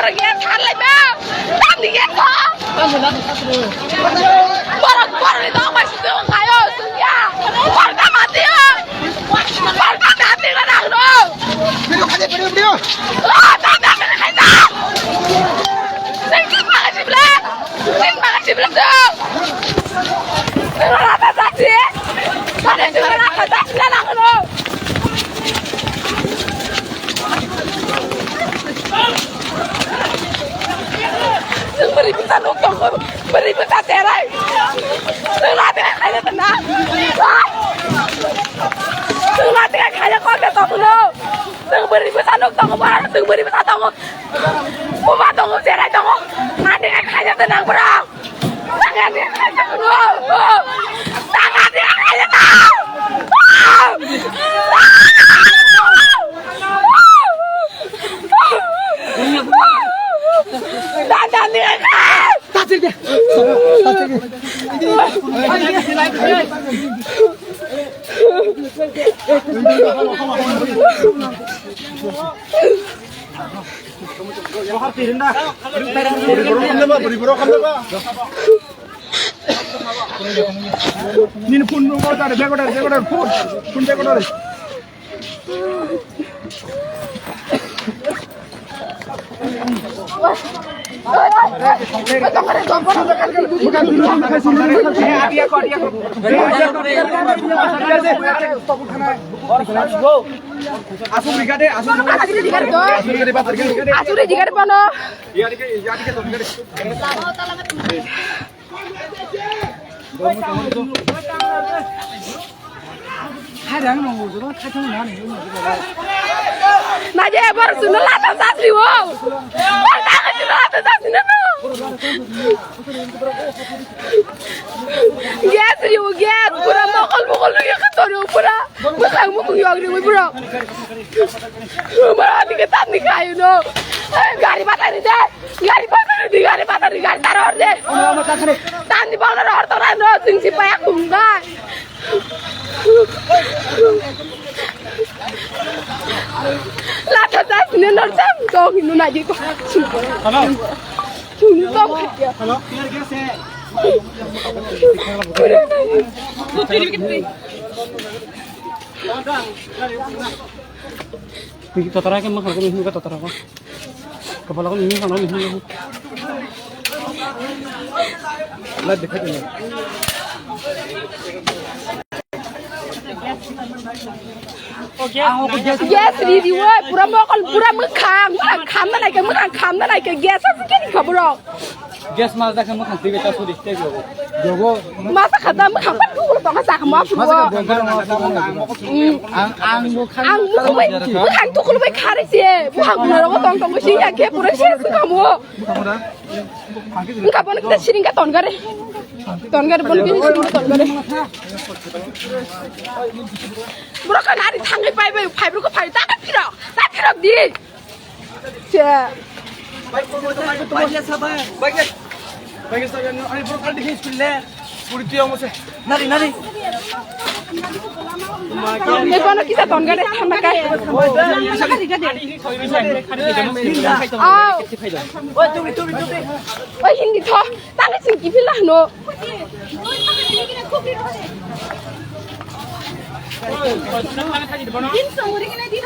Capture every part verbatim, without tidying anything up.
Borok ya tharlai ba. Tamni ya tha. Borok borok ni dong bai sung kayo sung ya. Borok ta mati ya. Borok ta mati na nang no. Video khai de, video, video. Ah, ta ta ta khai ta. Sing sing maga sibla. Sing maga sibla tu. Sing maga ta ta si. Pada sing maga ta ta si na nang no. Chwng bwrwi bwsa nuk tongo, bwrwi bwsa cherai. Chwng na tei khaina tana. Chwng na tei khaina kok khe tongo. Chwng bwrwi bwsa nuk tongo, bwrwi bwsa tongo. Buma tongo, cherai tongo. Na tei khaina tana borok. Nini phone number tare, bag order, bag order, phone, phone bag order. Asuri digar bono. Naje bor suno lata sasri wo. Bor ta suno lata sasri na no. Gas riwo gas, pura mokol mokol riwo kator riwo pura. Bwsang mukung yog riwo pura. Mara dike tamni kayo no. Gari batari de. Gari patari di, gari patari, gari taro hor de. Tandi bawla rohor tora no, sing si paya kumbai. Lata das ne nor jam to hinu na ji ko. Hello. Hello. Totara ke makhang ko hinga totara ko. Kapala ko hinga ko hinga. Gas ri ri woi, pura mokol, pura mwkhang, mwkhang khamna naikhe, mwkhang khamna naikhe, gas aswk khe ri kha borok. Gas mas dakhe mwkhang twi ta suri tei jogo. Jogo. Masa khada mwkhang pa thukul tonga sa khama phugo. Masa khada mwkhang twi ta suri. Ang, ang mwkhang. Ang mwkhang bai, mwkhang thukul bai khari se. Mwkhang guna rogo tong tong sing ya khe pura se su khamo. Mwkhang da. Mwkhang bono kita siring ka ton gare. Ton gare bono kita siring ton gare. Borok ka nari thangai pai bai phai borok phai ta phiro. Ta phiro di. Se. Nari, nari. Ekono kisa ton gare thanda kai. Au. Oi, hindi tho. Tang sing kipila no.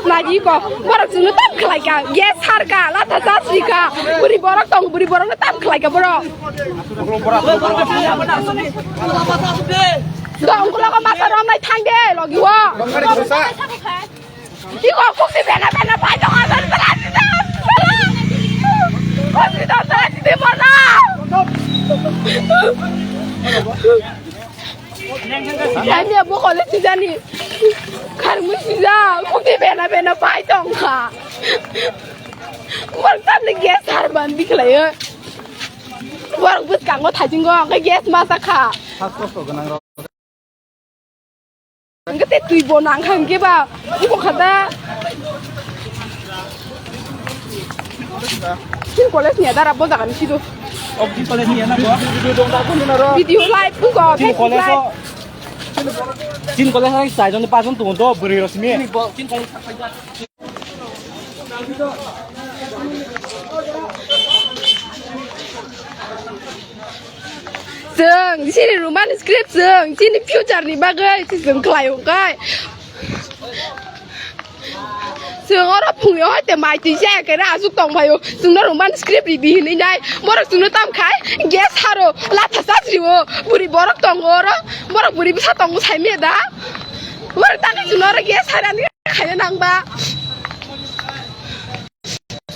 Lagi ko, borok chwngno tam khlai kha, gas sar kha, lata chasri kha, bwrwi borok tong, bwrwi borokno tam khlai kha borok. Dong, ulo ko masa romnai thang de, logi o. Iko kukti bena bena pai tong asal terasi terasi. Hospital terasi di mana? Kami abu kole sijani. Karmu sija kukti bena bena pai tong kha. Borok tamni gas har bandi khlaiyo. Borok bwskango thajingo angkhe gas masa kha. Hingke te twi bo nang kha hingke ba, uko kha da. Skin college ni adara bo jaga ni sido. Skin college ni ana bo. Video live, uko skin college live. Skin college ni sai jone pa jon tu do bwrwi rosmi. Skin college. Skin Chwng chini Roman script, chwng chini future ni bagwi chwng khlai hwnkhe. Chwng oro phungyo hai te mai twi chaya khe ra aswk tong phaio. Chwngno Roman script ribi hinwi nai. Borok chwngno tam khai gas haro latha chajrio. Buri borok tongo oro. Borok buri bwsa tongo sai me da. Borok tani chwngno oro gas harani khaina nang ba.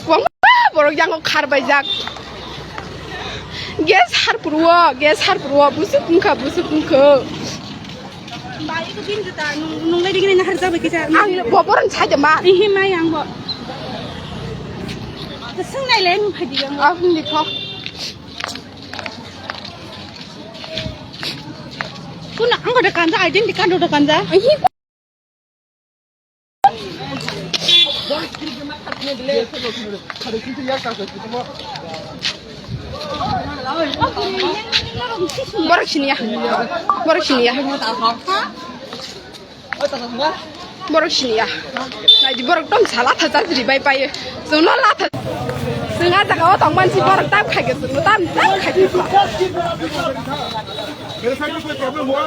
Kwbangma borok yango khar baijak. Gas har phuruo, gas har phuruo, busuk wngkha, busuk wngkha. Bai ko bin juta, nung, nung lai digini nahar jabai kisa. Ang bo borok sai de ma. Ihi mai ang bo. Swng nai le ang phai di ang. Ah, hung di tho. Kun ang ko da kanja, identity card da kanja. Ihi. Borok siniya. Borok siniya. Borok siniya. Naidi borok tong sala tha chajri bai pai. Jono latha. Singa jaga o tong mansi borok tam khai ge jono tam tam khai. मेरे साथ में कोई प्रॉब्लम हुआ?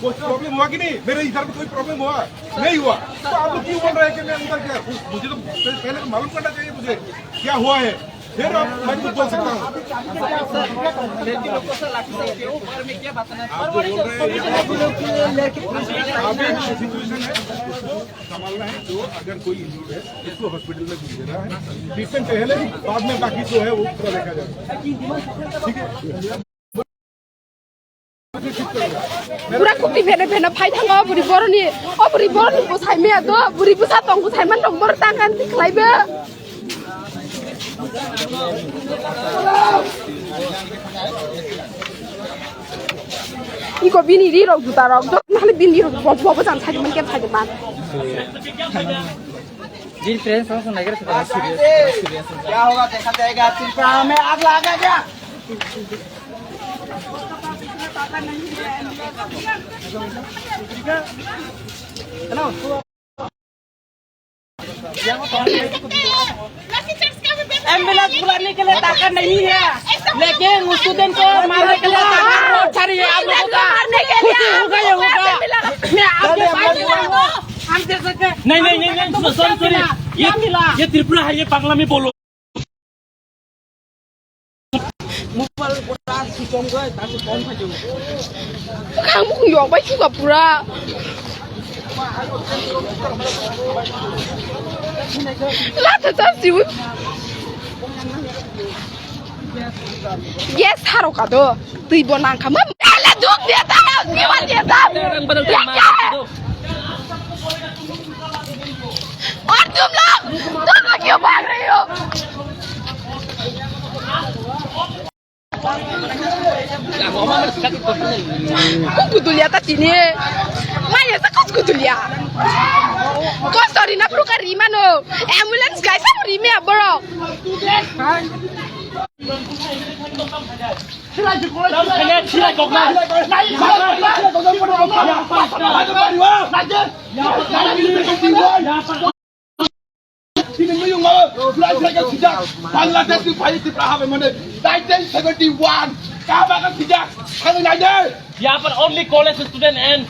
कोई प्रॉब्लम हुआ कि नहीं? मेरे इधर में कोई प्रॉब्लम हुआ? नहीं हुआ। तो आप लोग क्यों बोल रहे हैं कि मैं उधर गया? मुझे तो पहले तो मालूम करना चाहिए मुझे, क्या हुआ है, फिर आप, मैं कुछ बोल सकता हूँ। आप जो बोल रहे हैं, अभी जो सिचुएशन है, उसको संभालना है। जो अगर कोई इंजर्ड है, उसको हॉस्पिटल में भेज देना है। ट्रीटमेंट पहले, बाद में बाकी जो है, वो पूरा देखा जाएगा। ठीक है? Pura kukti phene phene phai thango buri boroni, o buri boroni bwsai maya do, buri bwsa tong bwsai man tong borok tang kan tikhlai bo. Iko bini ri rok juta rok do, nahale bini ri rok bo, bo, bo jan sai man kem sai man. Din friends, so, so, naikar, so, serious, serious. क्या होगा, देखा जाएगा। त्रिपुरा में आग लगा क्या? एम्बुलेंस बुलाने के लिए ताकत नहीं है, लेकिन उस स्टूडेंट को मारने के लिए ताकत बहुत सारी है। आप लोगों का खुशी होगा, ये होगा। मैं आपके पास ही रहूंगा। हम जैसे थे। नहीं, नहीं, नहीं, नहीं, सॉरी, सॉरी। ये, ये त्रिपुरा है, ये बांग्ला में बोलो। Bwkhang bukung yok bai suka pura. Latha chap siwi. Gas haro ka do. Twi bo nang kha ma. Ele duk dia ta, dia ta. Ar tum log, tum log kyo bhag rahe ho? Kung kutulia ta tini. Maya sa kus kutulia. Kos tori na pruka rima no. Ambulance gaisa rime aboro. Bangladesh में भाई तिब्रा हवे मने nineteen seventy one। कहाँ बाका सीधा? खाने नहीं दे। यहाँ पर only college student and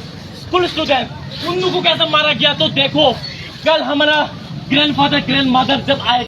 school student, उन लोगों को कैसे मारा गया, तो देखो, कल हमारा ग्रैंडफादर, ग्रैंडमदर जब आए,